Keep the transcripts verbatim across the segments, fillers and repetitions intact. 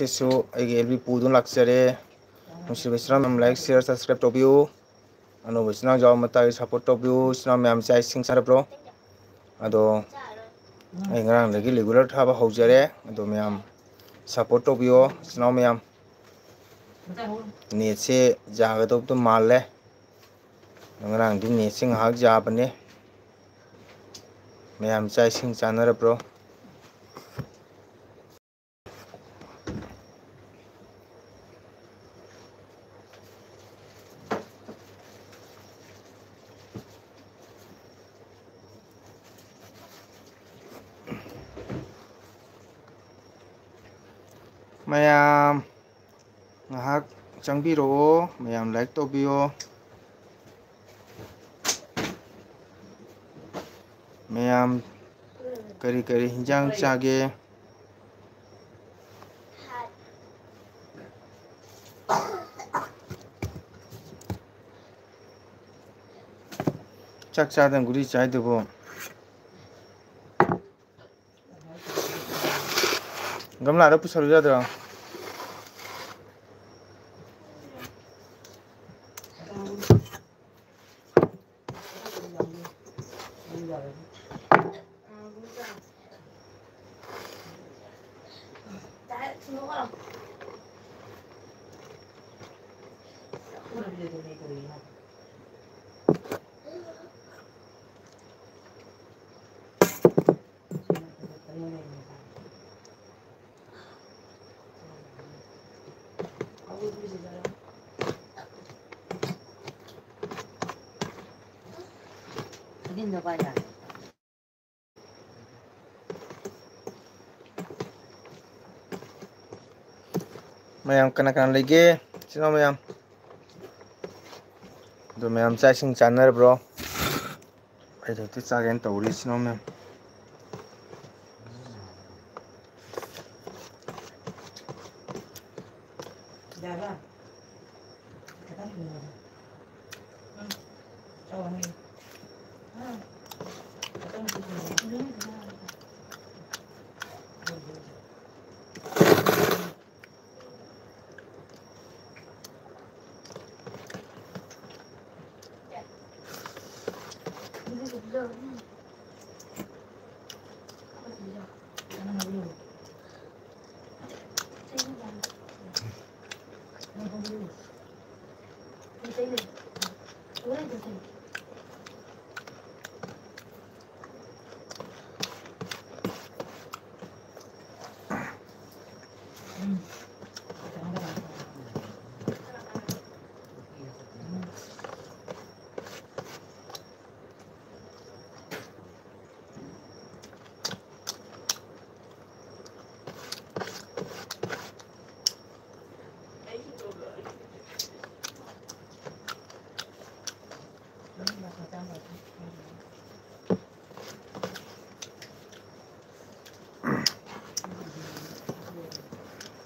ꯁꯤꯁꯨ ꯑꯩꯒꯤ L B ꯄꯨꯗꯨꯅ ꯂꯥꯛꯆꯔꯦ꯫ ꯅꯨꯡꯁꯤꯕ ꯏꯆꯤꯟ ꯏꯅꯥꯎ ꯃꯌꯥꯝ, like, share, subscribe ꯇꯧꯕꯤꯌꯨ꯫ ꯑꯅꯧꯕ ꯏꯆꯤꯟ ꯏꯅꯥꯎꯁꯨ ꯌꯥꯎꯕ ꯃꯇꯥꯡꯗ support ꯇꯧꯕꯤꯌꯨ꯫ ꯏꯆꯤꯟ ꯏꯅꯥꯎ ꯃꯌꯥꯝ ꯆꯥꯛ ꯏꯁꯤꯡ ꯆꯥꯔꯕ꯭ꯔꯣ? ꯑꯗꯣ ꯑꯩ ꯉꯔꯥꯡꯗꯒꯤ regular ꯊꯥꯕ ꯍꯧꯖꯔꯦ꯫ ꯑꯗꯣ ꯃꯌꯥꯝ support ꯇꯧꯕꯤꯌꯣ ꯏꯆꯤꯟ ꯏꯅꯥꯎ ꯃꯌꯥꯝ꯫ ꯅꯦꯠꯁꯦ ꯌꯥꯒꯗꯧꯕꯗꯣ ꯃꯥꯜꯂꯦ꯫ ꯉꯔꯥꯡꯗꯤ ꯅꯦꯠꯁꯦ ꯉꯥꯏꯍꯥꯛ ꯌꯥꯕꯅꯦ꯫ ꯃꯌꯥꯝ ꯆꯥꯛ ꯏꯁꯤꯡ ꯆꯥꯅꯔꯕ꯭ꯔꯣ? ꯃꯌꯥꯝ ꯉꯥꯏꯍꯥꯛ ꯆꯪꯕꯤꯔꯛꯑꯣ, ꯃꯌꯥꯝ like ꯇꯧꯕꯤꯌꯣ꯫ ꯃꯌꯥꯝ ꯀꯔꯤ ꯀꯔꯤ ꯍꯤꯟꯖꯥꯡ ꯆꯥꯒꯦ? ꯆꯥꯛ ꯆꯥꯗꯅ ꯒꯨꯂꯤ ꯆꯥꯏꯗꯨꯕꯨ꯫ ꯒꯝꯂꯥꯗ ꯄꯨꯁꯜꯂꯨ ꯌꯥꯗ꯭ꯔꯣ? ꯃꯌꯥꯝ ꯀꯅꯥ ꯀꯅꯥ ꯂꯩꯒꯦ? ꯏꯆꯤꯟ ꯏꯅꯥꯎ ꯃꯌꯥꯝ꯫ ꯑꯗꯣ ꯃꯌꯥꯝ ꯆꯥꯛ ꯏꯁꯤꯡ ꯆꯥꯅꯔꯕ꯭ꯔꯣ? ꯑꯩꯗꯣ ꯍꯧꯖꯤꯛꯇ ꯆꯥꯒꯦꯅ ꯇꯧꯔꯤ, ꯏꯆꯤꯟ ꯏꯅꯥꯎ ꯃꯌꯥꯝ꯫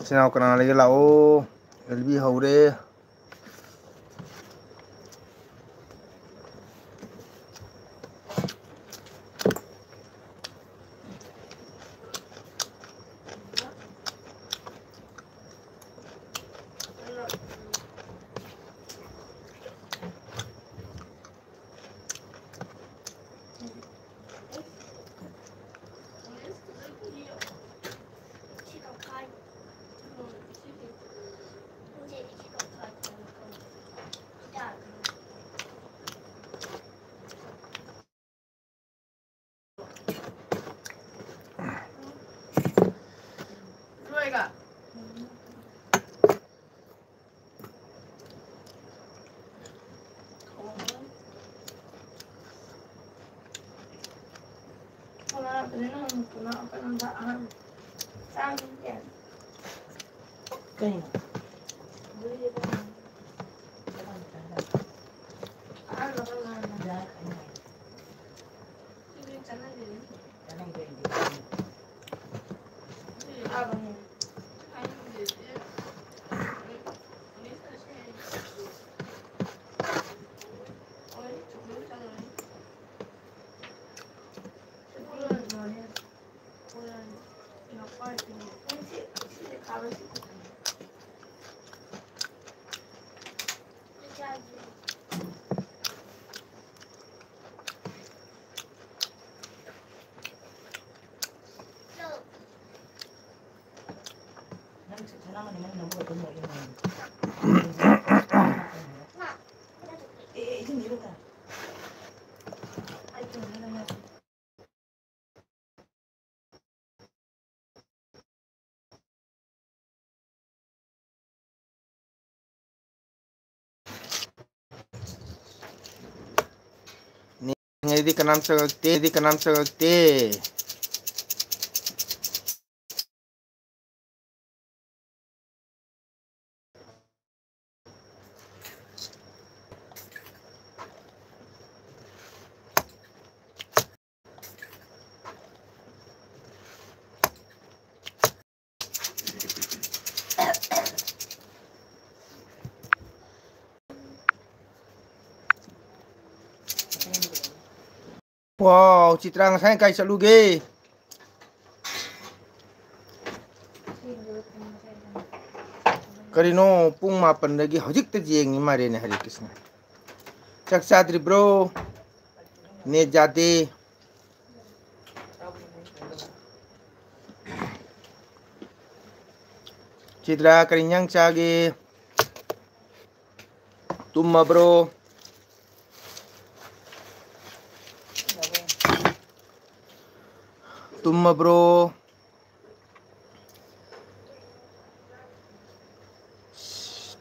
ꯏꯆꯤꯟ ꯏꯅꯥꯎ ꯀꯅꯥ ꯂꯩꯒꯦ ꯂꯥꯛꯑꯣ꯫ ꯑꯦꯜꯕꯤ ꯍꯧꯔꯦ꯫ ꯀꯩꯅꯣ? ꯉꯩꯗꯤ ꯀꯅꯥꯝ ꯆꯪꯉꯛꯇꯦ, ꯗꯤ ꯀꯅꯥꯝ ꯆꯪꯉꯛꯇꯦ꯫ ꯋꯥꯎ, ꯆꯤꯇ꯭ꯔꯥ ꯉꯁꯥꯏ ꯀꯥꯏ ꯆꯠꯂꯨꯒꯦ? ꯀꯔꯤꯅꯣ, ꯄꯨꯡ ꯃꯥꯄꯟꯗꯒꯤ ꯍꯧꯖꯤꯛꯇ ꯌꯦꯡꯉꯤ ꯃꯥꯔꯦꯅꯦ, ꯍꯔꯦ ꯀ꯭ꯔꯤꯁꯅ꯫ ꯆꯥꯛ ꯆꯥꯗ꯭ꯔꯤꯕ꯭ꯔꯣ? ꯅꯦꯠ ꯌꯥꯗꯦ꯫ ꯆꯤꯇ꯭ꯔꯥ, ꯀꯔꯤ ꯏꯟꯖꯥꯡ ꯆꯥꯒꯦ? ꯇꯨꯝꯃꯕ꯭ꯔꯣ? ꯇꯨꯝꯃꯕ꯭ꯔꯣ?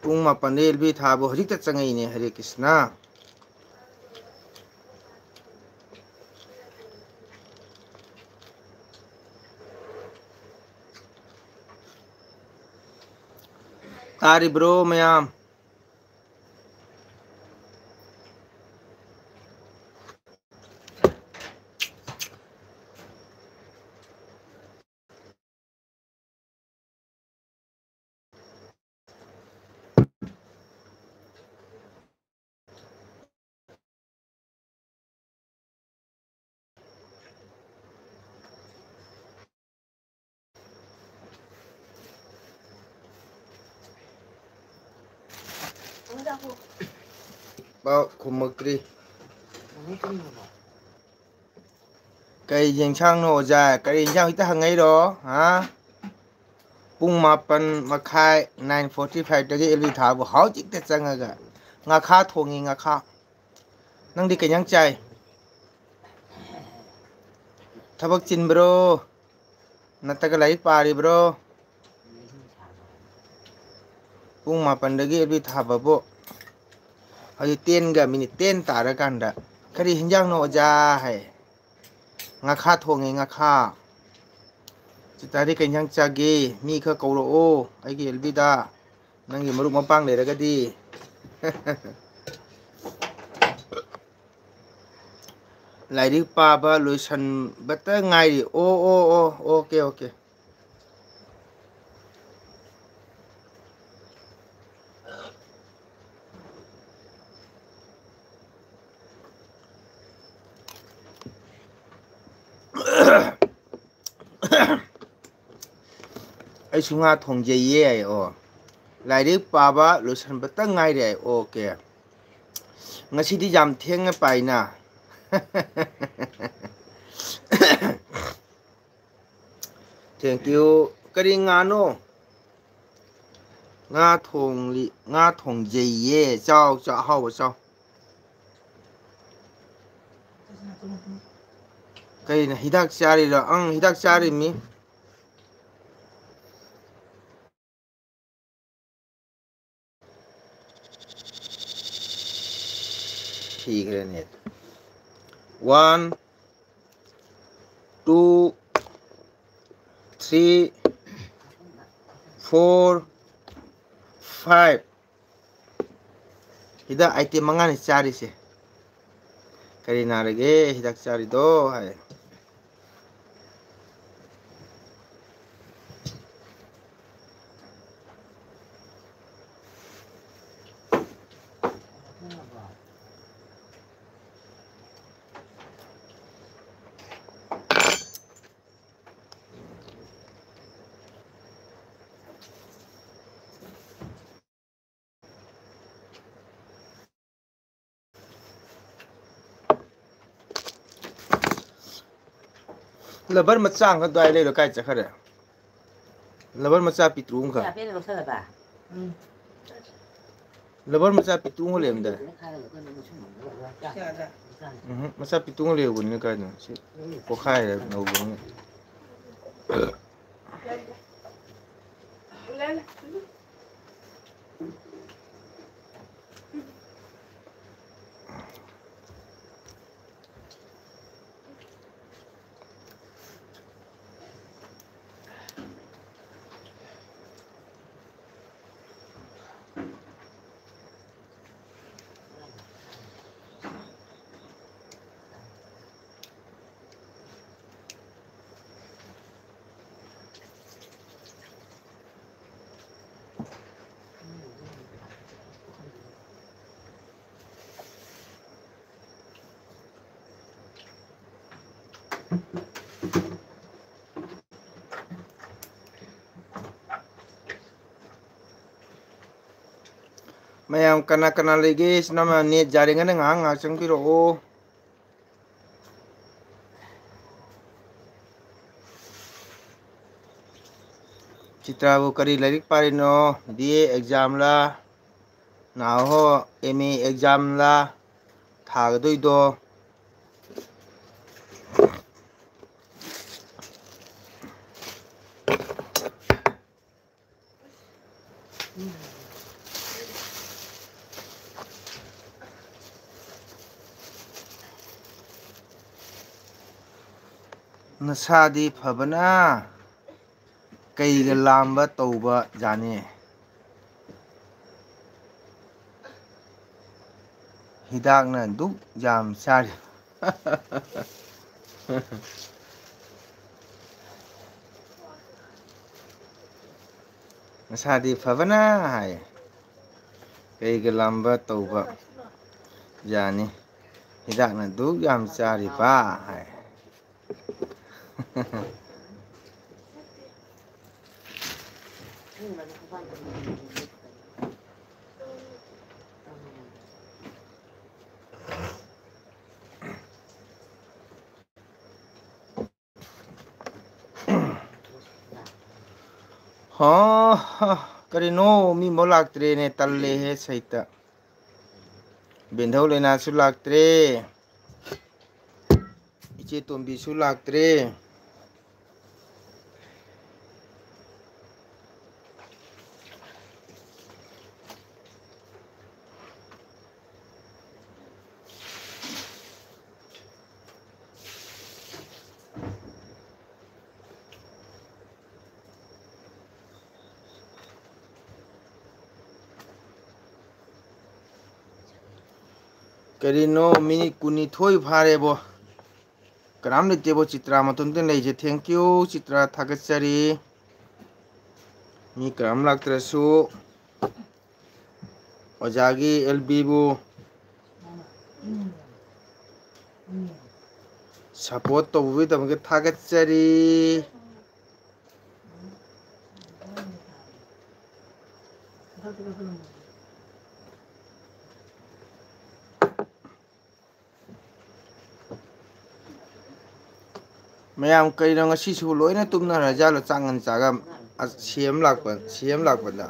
ꯄꯨꯡ ꯃꯥꯄꯟꯗ ꯑꯦꯜ ꯕꯤ ꯊꯥꯕ ꯍꯧꯖꯤꯛꯇ ꯆꯪꯉꯛꯏꯅꯦ, ꯍꯔꯦ ꯀ꯭ꯔꯤꯁꯅ꯫ ꯇꯥꯔꯤꯕ꯭ꯔꯣ ꯃꯌꯥꯝ? ꯄꯥꯎ ꯈꯨꯝꯃꯛꯇ꯭ꯔꯤ꯫ ꯀꯩ ꯌꯦꯟꯁꯥꯡꯅꯣ ꯑꯣꯖꯥ? ꯀꯔꯤ ꯌꯦꯟꯁꯥꯡ ꯍꯦꯛꯇ ꯍꯪꯉꯛꯏꯔꯣ? ꯍꯥ? ꯄꯨꯡ ꯃꯥꯄꯟ ꯃꯈꯥꯏ, nine forty fiveꯇꯒꯤ ꯑꯦꯜ ꯕꯤ ꯊꯥꯕꯨ ꯍꯧꯖꯤꯛꯇ ꯆꯪꯉꯒ ꯉꯥꯈꯥ ꯊꯣꯡꯉꯤ, ꯉꯥꯈꯥ꯫ ꯅꯪꯗꯤ ꯀꯩ ꯌꯦꯟꯁꯥꯡ ꯆꯥꯏ? ꯊꯕꯛ ꯆꯤꯟꯕ꯭ꯔꯣ? ꯅꯠꯇ꯭ꯔꯒ ꯂꯥꯏꯔꯤꯛ ꯄꯥꯔꯤꯕ꯭ꯔꯣ? ꯄꯨꯡ ꯃꯥꯄꯟꯗꯒꯤ ꯑꯦꯜ ꯕꯤ ꯊꯥꯕꯕꯨ ꯍꯧꯖꯤꯛ tenꯒ minute ten ꯇꯥꯔꯀꯥꯟꯗ "ꯀꯔꯤ ꯍꯤꯟꯖꯥꯡꯅꯣ ꯑꯣꯖꯥ?" ꯍꯥꯏ꯫ "ꯉꯥꯈꯥ ꯊꯣꯡꯉꯦ, ꯉꯥꯈꯥ꯫ ꯆꯤꯇꯥꯗꯤ ꯀꯩ ꯍꯤꯟꯖꯥꯡ ꯆꯥꯒꯦ? ꯃꯤ ꯈꯔ ꯀꯧꯔꯛꯑꯣ ꯑꯩꯒꯤ ꯑꯦꯜꯕꯤꯗ꯫ ꯅꯪꯒꯤ ꯃꯔꯨꯞ ꯃꯄꯥꯡ ꯂꯩꯔꯒꯗꯤ꯫" ꯂꯥꯏꯔꯤꯛ ꯄꯥꯕ ꯂꯣꯏꯁꯟꯕꯇ ꯉꯥꯏꯔꯤ꯫ ꯑꯣ, ꯑꯣ, ꯑꯣ, ꯑꯣꯀꯦ, ꯑꯣꯀꯦ꯫ "ꯑꯩꯁꯨ ꯉꯥ ꯊꯣꯡꯖꯩꯌꯦ" ꯍꯥꯏ꯫ ꯑꯣ, "ꯂꯥꯏꯔꯤꯛ ꯄꯥꯕ ꯂꯣꯏꯁꯟꯕꯇ ꯉꯥꯏꯔꯤ" ꯍꯥꯏ꯫ ꯑꯣꯀꯦ꯫ "ꯉꯁꯤꯗꯤ ꯌꯥꯝ ꯊꯦꯡꯅ ꯄꯥꯏꯅ?" Thank you꯫ "ꯀꯔꯤ ꯉꯥꯅꯣ?" "ꯉꯥ ꯊꯣꯡꯂꯤ, ꯉꯥ ꯊꯣꯡꯖꯩꯌꯦ꯫ ꯆꯥꯎ, ꯆꯥꯎ, ꯑꯍꯥꯎꯕ ꯆꯥꯎ꯫" ꯀꯩꯅꯣ, ꯍꯤꯗꯥꯛ ꯆꯥꯔꯤꯔꯣ? ꯑꯪ, ꯍꯤꯗꯥꯛ ꯆꯥꯔꯤꯃꯤ꯫ ꯁꯤꯈ꯭ꯔꯦꯅꯦ꯫ One, two, three, four, five꯫ ꯍꯤꯗꯥꯛ item ꯃꯉꯥꯅꯤ ꯆꯥꯔꯤꯁꯦ꯫ "ꯀꯔꯤ ꯅꯥꯔꯒꯦ ꯍꯤꯗꯥꯛ ꯆꯥꯔꯤꯗꯣ?" ꯍꯥꯏ꯫ Lover ꯃꯆꯥ ꯑꯃꯈꯛ ꯑꯗꯨꯋꯥꯏ ꯂꯩꯔꯣ, ꯀꯥꯏ ꯆꯠꯈ꯭ꯔꯦ? Lover ꯃꯆꯥ ꯄꯤꯛꯇ꯭ꯔꯨ ꯑꯃꯈꯛ꯫ ꯀꯌꯥ ꯄꯤꯔ ꯂꯧꯁꯜꯂꯕ? ꯎꯝ꯫ Lover ꯃꯆꯥ ꯄꯤꯛꯇ꯭ꯔꯨ ꯑꯃ ꯂꯩꯔꯝꯗꯥꯏ꯫ ꯀꯌꯥꯗ? ꯎꯝ, ꯃꯆꯥ ꯄꯤꯛꯇ꯭ꯔꯨ ꯑꯃ ꯂꯩꯍꯧꯕꯅꯤꯅ ꯀꯥꯏꯗꯅꯣ? ꯁꯤ ꯄꯣꯛꯈꯥꯏꯔꯦ ꯅꯧꯕꯅꯤꯅ꯫ ꯃꯌꯥꯝ ꯀꯅꯥ ꯀꯅꯥ ꯂꯩꯒꯦ? ꯏꯆꯤꯟ ꯏꯅꯥꯎ ꯃꯌꯥꯝ ꯅꯦꯠ ꯌꯥꯔꯤꯉꯩꯗ ꯉꯥꯏꯍꯥꯛ ꯉꯥꯏꯍꯥꯛ ꯆꯪꯕꯤꯔꯛꯑꯣ꯫ ꯆꯤꯇ꯭ꯔꯥꯕꯨ ꯀꯔꯤ ꯂꯥꯏꯔꯤꯛ ꯄꯥꯔꯤꯅꯣ? B A ꯑꯦꯛꯖꯥꯝꯂ? ꯅꯥꯎꯍꯣ M A ꯑꯦꯛꯖꯥꯝꯂ ꯊꯥꯒꯗꯣꯏꯗꯣ? ꯅꯁꯥꯗꯤ ꯐꯕꯅ ꯀꯩꯒ ꯂꯥꯝꯕ ꯇꯧꯕ ꯖꯥꯠꯅꯤ꯫ ꯍꯤꯗꯥꯛꯅ ꯗꯨꯛ ꯌꯥꯝ ꯆꯥꯔꯤ꯫ ꯃꯁꯥꯗꯤ ꯐꯕꯅ ꯍꯥꯏ꯫ ꯀꯩꯒ ꯂꯥꯝꯕ ꯇꯧꯕ ꯌꯥꯅꯤ꯫ ꯍꯤꯗꯥꯛꯅ ꯗꯨꯛ ꯌꯥꯝ ꯆꯥꯔꯤꯕ ꯍꯥꯏ꯫ ꯍꯥ, ꯀꯔꯤꯅꯣ ꯃꯤ ꯑꯃ ꯂꯥꯛꯇ꯭ꯔꯦꯅꯦ, ꯇꯜꯂꯦꯍꯦ ꯁꯩꯇ꯫ ꯕꯦꯟꯙꯧ ꯂꯩꯅꯥꯁꯨ ꯂꯥꯛꯇ꯭ꯔꯦ, ꯏꯆꯦ ꯇꯣꯝꯕꯤꯁꯨ ꯂꯥꯛꯇ꯭ꯔꯦ꯫ ꯀꯔꯤꯅꯣ, ꯃꯤꯅꯤꯠ ꯀꯨꯟꯅꯤꯊꯣꯏ ꯐꯥꯔꯦꯕꯣ, ꯀꯅꯥꯝ ꯂꯩꯇꯦꯕꯣ꯫ ꯆꯤꯇ꯭ꯔꯥ ꯃꯇꯣꯝꯇ ꯂꯩꯁꯦ꯫ Thank you ꯆꯤꯇ꯭ꯔꯥ, ꯊꯥꯒꯠꯆꯔꯤ꯫ ꯃꯤ ꯀꯅꯥꯝ ꯂꯥꯛꯇ꯭ꯔꯁꯨ ꯑꯣꯖꯥꯒꯤ ꯑꯦꯜ ꯕꯤꯕꯨ support ꯇꯧꯕꯤꯕꯒꯤꯗꯃꯛꯇ ꯊꯥꯒꯠꯆꯔꯤ꯫ ꯃꯌꯥꯝ ꯀꯩꯅꯣ ꯉꯁꯤꯁꯨ ꯂꯣꯏꯅ ꯇꯨꯝꯅꯔꯖꯥꯠꯂꯣ? ꯆꯥꯛ ꯉꯟ ꯆꯥꯒ ꯑꯁ, ꯁꯤ ꯑꯦꯝ ꯂꯥꯛꯄ, ꯁꯤ ꯑꯦꯝ ꯂꯥꯛꯄꯗ꯫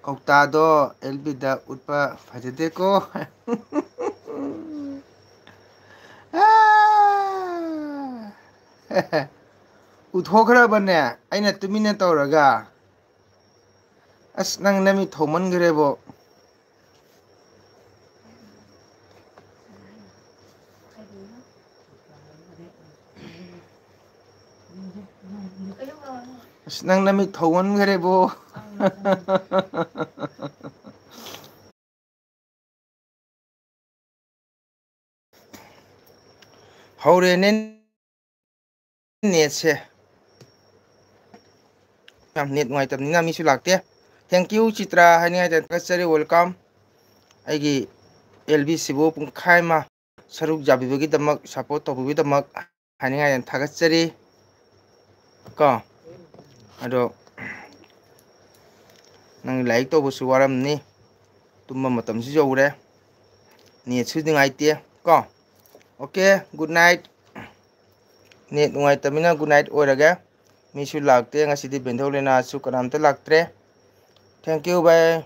ꯀꯧꯇꯥꯗꯣ ꯑꯦꯜ ꯕꯤꯗ ꯎꯠꯄ ꯐꯖꯗꯦꯀꯣ꯫ ꯎꯠꯊꯣꯛꯈ꯭ꯔꯕꯅꯦ ꯑꯩꯅ ꯇꯨꯃꯤꯟꯅ ꯇꯧꯔꯒ꯫ ꯑꯁ, ꯅꯪ ꯅꯃꯤꯠ ꯊꯧꯃꯟꯈ꯭ꯔꯦꯕꯣ꯫ ꯑꯁ, ꯅꯪ ꯅꯃꯤꯠ ꯊꯧꯃꯟꯈ꯭ꯔꯦꯕꯣ꯫ ꯍꯧꯔꯦꯅꯦ ꯅꯦꯠꯁꯦ꯫ ꯌꯥꯝ ꯅꯦꯠ ꯅꯨꯡꯉꯥꯏꯇꯕꯅꯤꯅ ꯃꯤꯁꯨ ꯂꯥꯛꯇꯦ꯫ Thank you ꯆꯤꯇ꯭ꯔꯥ ꯍꯥꯏꯅꯤꯡꯉꯥꯏ ꯊꯥꯒꯠꯆꯔꯤ, welcome꯫ ꯑꯩꯒꯤ ꯑꯦꯜ ꯕꯤꯁꯤꯕꯨ ꯄꯨꯡꯈꯥꯏ ꯑꯃ ꯁꯔꯨꯛ ꯌꯥꯕꯤꯕꯒꯤꯗꯃꯛ, support ꯇꯧꯕꯤꯕꯒꯤꯗꯃꯛ ꯍꯥꯏꯅꯤꯡꯉꯥꯏ ꯌꯥꯝ ꯊꯥꯒꯠꯆꯔꯤ ꯀꯣ꯫ ꯑꯗꯣ ꯅꯪ ꯂꯥꯏꯔꯤꯛ ꯇꯧꯕꯁꯨ ꯋꯥꯔꯝꯅꯤ, ꯇꯨꯝꯕ ꯃꯇꯝꯁꯨ ꯌꯧꯔꯦ, ꯅꯦꯠꯁꯨ ꯅꯨꯡꯉꯥꯏꯇꯦ ꯀꯣ꯫ Okay, good night꯫ ꯅꯦꯠ ꯅꯨꯡꯉꯥꯏꯇꯕꯅꯤꯅ good night ꯑꯣꯏꯔꯒꯦ꯫ ꯃꯤꯁꯨ ꯂꯥꯛꯇꯦ ꯉꯁꯤꯗꯤ, ꯕꯦꯟꯙꯧ ꯂꯩꯅꯥꯁꯨ ꯀꯅꯥꯝꯇ ꯂꯥꯛꯇ꯭ꯔꯦ꯫ Thank you, bye꯫